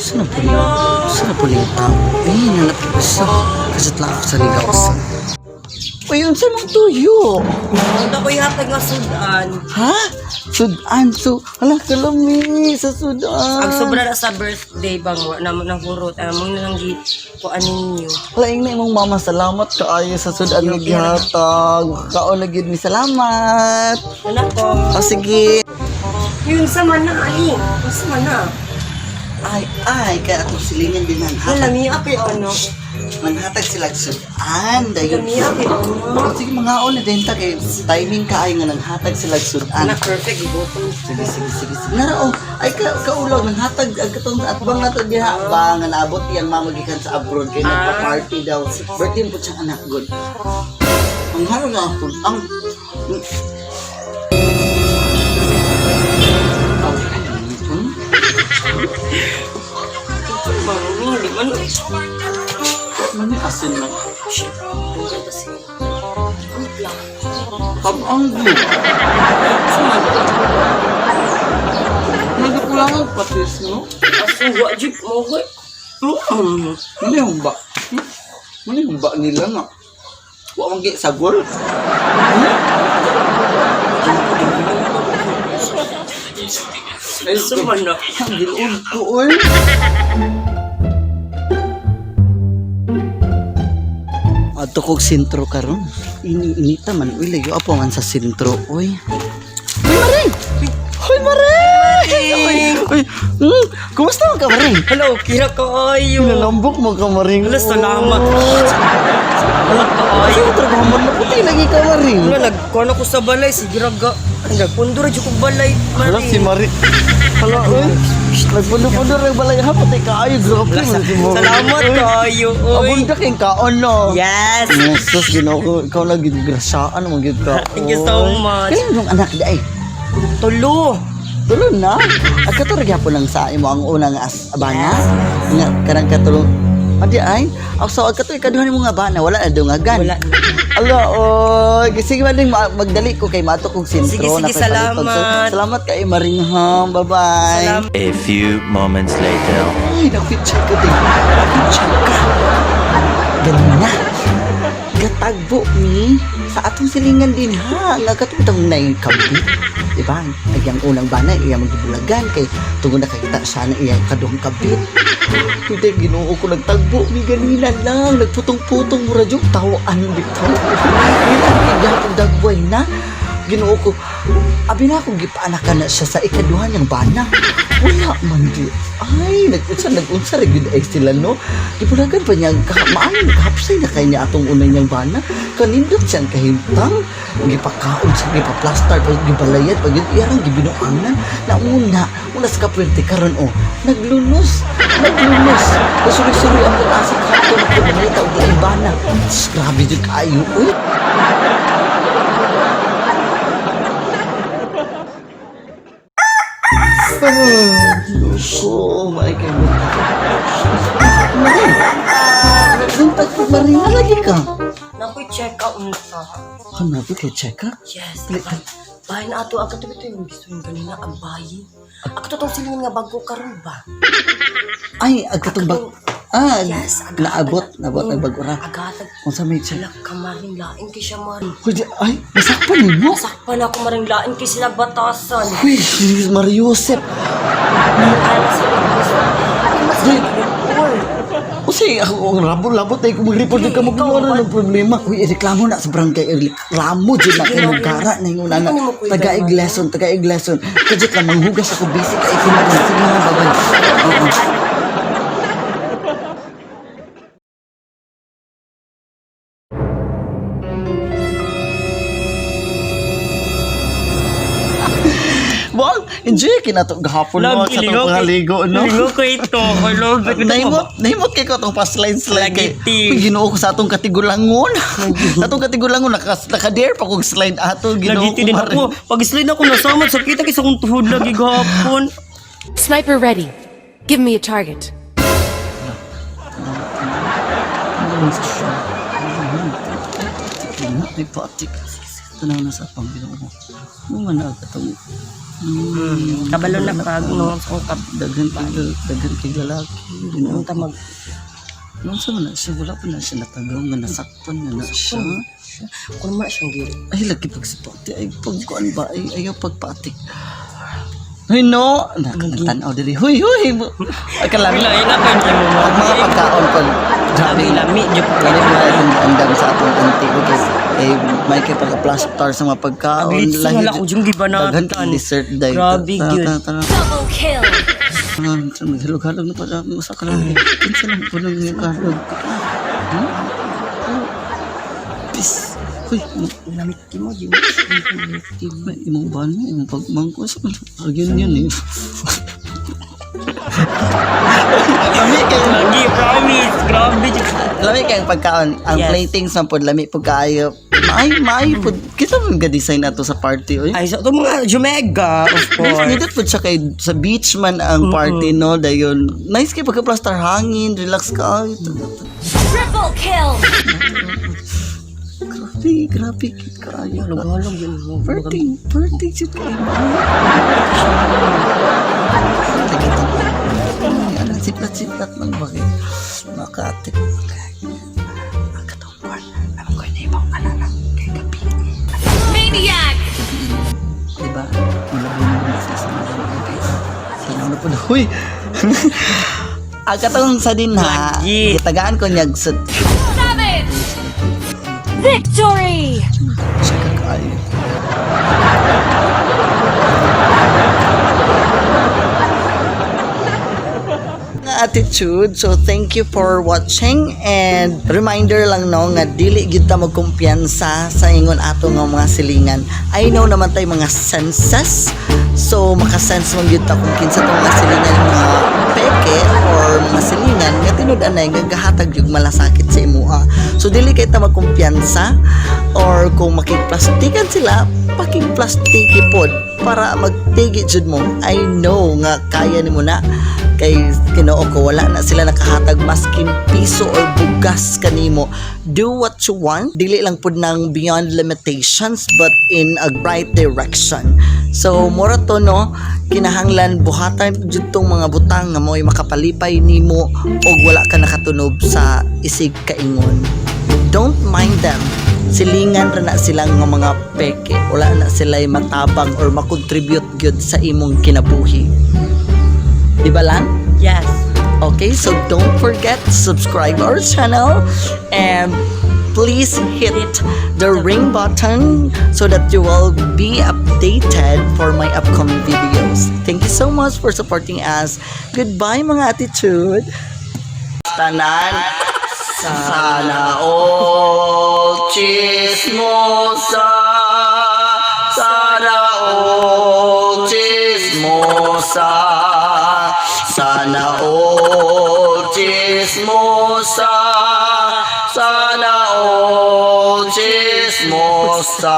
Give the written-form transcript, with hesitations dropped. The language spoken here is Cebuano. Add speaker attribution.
Speaker 1: Saan na puli? Saan na puli yung tao? Eh, nalapit ko siya. Kasat lang ako sa ligaw sa. Uy, unsa mong tuyo?
Speaker 2: Punta ko ihatag nga sudan.
Speaker 1: Ha? Sudan. So, hala, kalami sa sudan.
Speaker 2: Ang sobra na sa birthday bang wa na nahurot among na lang gi kuan ninyo.
Speaker 1: Laing na imong mama, salamat kaayo sa sudan nga gihatag. Makakaon na gyud mi, salamat.
Speaker 2: Anak ko.
Speaker 1: O sige.
Speaker 2: Yun sa man na ay. Yun sa man na.
Speaker 1: Ay, ay, kaya atong silingan din ang
Speaker 2: Wala
Speaker 1: hatag.
Speaker 2: miya kay ano.
Speaker 1: Manhatag sila og sudan. Dayon.
Speaker 2: Miya kay ano.
Speaker 1: Sige, mga na din ta kay timing ka ay nga nanghatag sila og sudan.
Speaker 2: Anak perfect gibutom.
Speaker 1: Sige, sige, sige, sige. Nara, oh, ay ka, kaulaw, nanghatag, ang katong atbang na to diha, ba, nga naabot iyang mama gikan sa abroad, kay nagpa-party daw. Birthday po siyang anak, good. Ang haro nga ako, ang...
Speaker 2: Mami, di man.
Speaker 1: Mami, asin na.
Speaker 2: Shit. Ang kasi. Ang plan.
Speaker 1: Kabang good. Nagkulang ang patis, no?
Speaker 2: Asin wa jud mo hoy.
Speaker 1: Ano yung ba? Ano yung ba nila nga? Wa man gi sagol.
Speaker 2: Sa man na.
Speaker 1: Ang giluod ko, oy. Adto kog sentro karon. Ini inita man uy, layo apo man sa sentro, oy. Uy, Maring! Hoy, Maring! Uy, uy, kumusta man ka, Maring?
Speaker 2: Hello, kira kaayo.
Speaker 1: Pinalambok mo ka, Maring.
Speaker 2: Hala, salamat. Salamat kaayo.
Speaker 1: Ay, trabaho mo na puti lagi ka, Maring.
Speaker 2: Wala, nagkuhan ako sa balay. Sige, raga. Nagpundo ra jud kog balay.
Speaker 1: Hala, si Maring. Hala, uy. Nagpundo-pundo rin balay ha, pati kaayo. Grabe man si Maring.
Speaker 2: Salamat kaayo, oy.
Speaker 1: Abunda kayong kaon, no?
Speaker 2: Yes.
Speaker 1: Jesus, ginoo ko. Ikaw lang gigrasaan mo gid ka.
Speaker 2: Thank you so much.
Speaker 1: Kaya yung anak di ay.
Speaker 2: Tulo.
Speaker 1: Tulo na. At kato ra gyapon lang sa imo ang unang as bana. Nga karang katulong. Adi ay, aw so ag kato ikaduha nimo nga bana wala na dungagan.
Speaker 2: Wala na.
Speaker 1: Ala oy, sige man ding magdali ko kay mato kog sentro
Speaker 2: Sige, sige,
Speaker 1: na kay palitog. So,
Speaker 2: salamat.
Speaker 1: Salamat kay Maringham. Bye-bye.
Speaker 2: Salamat.
Speaker 3: A few moments later.
Speaker 1: Ay, nakitsa ka din. Nakitsa ka. Ganun na. Gatagbo ni sa atong silingan din ha. Nga katong na yung kabit. Diba? Ay, ang unang bana, iya magibulagan kay tungod nakakita siya na iya kaduhang kabit. Hindi, ginoo ko nagtagbo ni ganina lang. Nagputong-putong mura yung tawaan bitaw. Ilang kay dagway na. Ginoo ko, abi na akong gipaanakan na siya sa ikaduha niyang bana. Wala man di. Ay, nag-unsa, nag-unsa rin yun ay sila, no? Gipulagan pa niya, maayo, kahapsay na kay niya atong unay niyang bana. Kanindot siyang kahimtang. Gipakaon siya, gipaplastar, pag gibalayad, pag yun, iyarang gibinuangan. Nauna, una sa kapwerte karon oh, naglunos, naglunos. Nasuloy-suloy ang pag-asa kahapon, nagpumanita, og laing bana. Sus, grabe jud kaayo, uy. Oh, my God. Maring! Buntag po, Maring. Nalagi ka.
Speaker 2: Nakoy check out unta.
Speaker 1: Hanabi kay check up?
Speaker 2: Yes. Bahay na ato. Ang katubi ito yung gusto yung ganina. Ang bahay. Ako totoong silingan nga bago karon ba?
Speaker 1: Ay, agkatong bag... Ah,
Speaker 2: Yes, agad.
Speaker 1: naabot. Naabot, nagbago ra.
Speaker 2: Agatag.
Speaker 1: Kung sa may check.
Speaker 2: Hala ka maring lain kay siya maring.
Speaker 1: Uy, ay, nasakpan nimo.
Speaker 2: Nasakpan ako maring lain kay sila batasan.
Speaker 1: Uy, Jesus, Maria Josep.
Speaker 2: Ay, sila Ay, mas
Speaker 1: Kasi ako ang rabot-labot ay kung mag-report ka magkuha ng problema. Uy, reklamo na sa barangay, reklamo dyan na kay Mugara na yung una na. Taga-ig lesson, taga-ig lesson. Kajit lang, manghugas ako, busy ka, ikaw Sige nga, babay. Oo. Well, enjoy kinato gahapon mo sa itong pangaligo, no?
Speaker 2: Lingaw ko ito. I love it.
Speaker 1: Nahimot, nahimot kay ko atong pa-slide-slide kay.
Speaker 2: Lagiti.
Speaker 1: Uy, Ginoo ko sa atong katigulangon. Sa atong katigulangon naka-dare pa kog slide ato Ginoo
Speaker 2: Lagiti
Speaker 1: ko.
Speaker 2: din
Speaker 1: Maring.
Speaker 2: ako. Pag slide ako nasamad sa kita kaysa kong tuhod lagi gahapon.
Speaker 4: Sniper ready. Give me a target.
Speaker 1: Ay, patik. Tanaw na sa pang Ginoo ko. Mo man na katong
Speaker 2: Kabalo na pag no sa kong kab
Speaker 1: Daghan kay lalaki. Ginoo.
Speaker 2: unta mag
Speaker 1: Nung sa man na siya, wala pa na siya natagaw nga nasaktan nga na siya.
Speaker 2: Kung man siyang giri.
Speaker 1: Ay, lagi pagsipati. Ay, pagkuan ba? Ay, ayaw pagpatik. Ay, no! Nagtanaw dili. Huy, huy! Ay, kalami.
Speaker 2: Lain na kayo mo.
Speaker 1: Pag mga pagkaon, pag
Speaker 2: Lami lami jud.
Speaker 1: Lami po na itong andam sa atong auntie ko kay eh, may kay pagka-plaster sa mga pagkaon.
Speaker 2: Aglitso
Speaker 1: Lahi-
Speaker 2: wala ko yung gibanatan.
Speaker 1: Daghan kay dessert dahil.
Speaker 2: Grabe,
Speaker 1: Tara,
Speaker 2: gyud.
Speaker 1: tara, tara.
Speaker 4: Double kill.
Speaker 1: Ah, Maghalog-halog na pala. Masakalang. Kinsa lang po nang halog. Hmm? Oh. Peace. Huy,
Speaker 2: Lamit mo jud.
Speaker 1: may imong ban mo, imong pagmangko sa yun yun eh. Lami kay
Speaker 2: Lagi promise, grabe jud.
Speaker 1: lami kay ang pagkaon, ang platings man pod lami pud kaayo. Maay maay pod kita man ga design ato sa party oy.
Speaker 2: Ay, so itong mga Jumega, of course.
Speaker 1: Nindot pod siya kay sa beach man ang party no dayon. Nice kay pagka plaster hangin, relax ka. Ay,
Speaker 4: Triple kill.
Speaker 1: Grabe, grabe kid kaayo.
Speaker 2: Halog-halog yun mo.
Speaker 1: Party, party jud kaayo. Ay, ano, siplat-siplat lang bakit? Makatik. Ang katungkuan, alam ko na ibang alala kay gabi.
Speaker 4: Maniac.
Speaker 1: Diba? Malabo na rin sila sa mga gabi. Tanaw na po na, huy! Ang katong sa din ha,
Speaker 2: Lagi.
Speaker 1: gitagaan ko niya sa
Speaker 4: Savage. Victory.
Speaker 1: siya kakayo. Attitude. So thank you for watching and reminder lang no nga dili gyud ta magkumpiyansa sa ingon ato nga mga silingan. I know naman tay mga senses. So makasense man gyud ta kung kinsa tong mga silingan mga peke or mga silingan nga tinud-anay nga gahatag yung malasakit sa imuha. So dili kay ta magkumpiyansa or kung makigplastikan sila, pakigplastiki pod para magtigi jud mo. I know nga kaya nimo na kay Ginoo ko wala na sila nakahatag maskin piso or bugas kanimo. Do what you want, dili lang pud nang beyond limitations but in a right direction. So mura to no, kinahanglan buhatan jud tong mga butang nga mo'y makapalipay nimo og wala ka nakatunob sa isig kaingon. Don't mind them, silingan ra na silang nga mga peke, wala na sila matabang or makontribute gyud sa imong kinabuhi. Di ba lang?
Speaker 2: Yes.
Speaker 1: Okay, so don't forget to subscribe our channel and please hit the ring button so that you will be updated for my upcoming videos. Thank you so much for supporting us. Goodbye, mga attitude. Tanan, sana all chismosa. Sana all chismosa. Sana all chismosa. Sana all chismosa.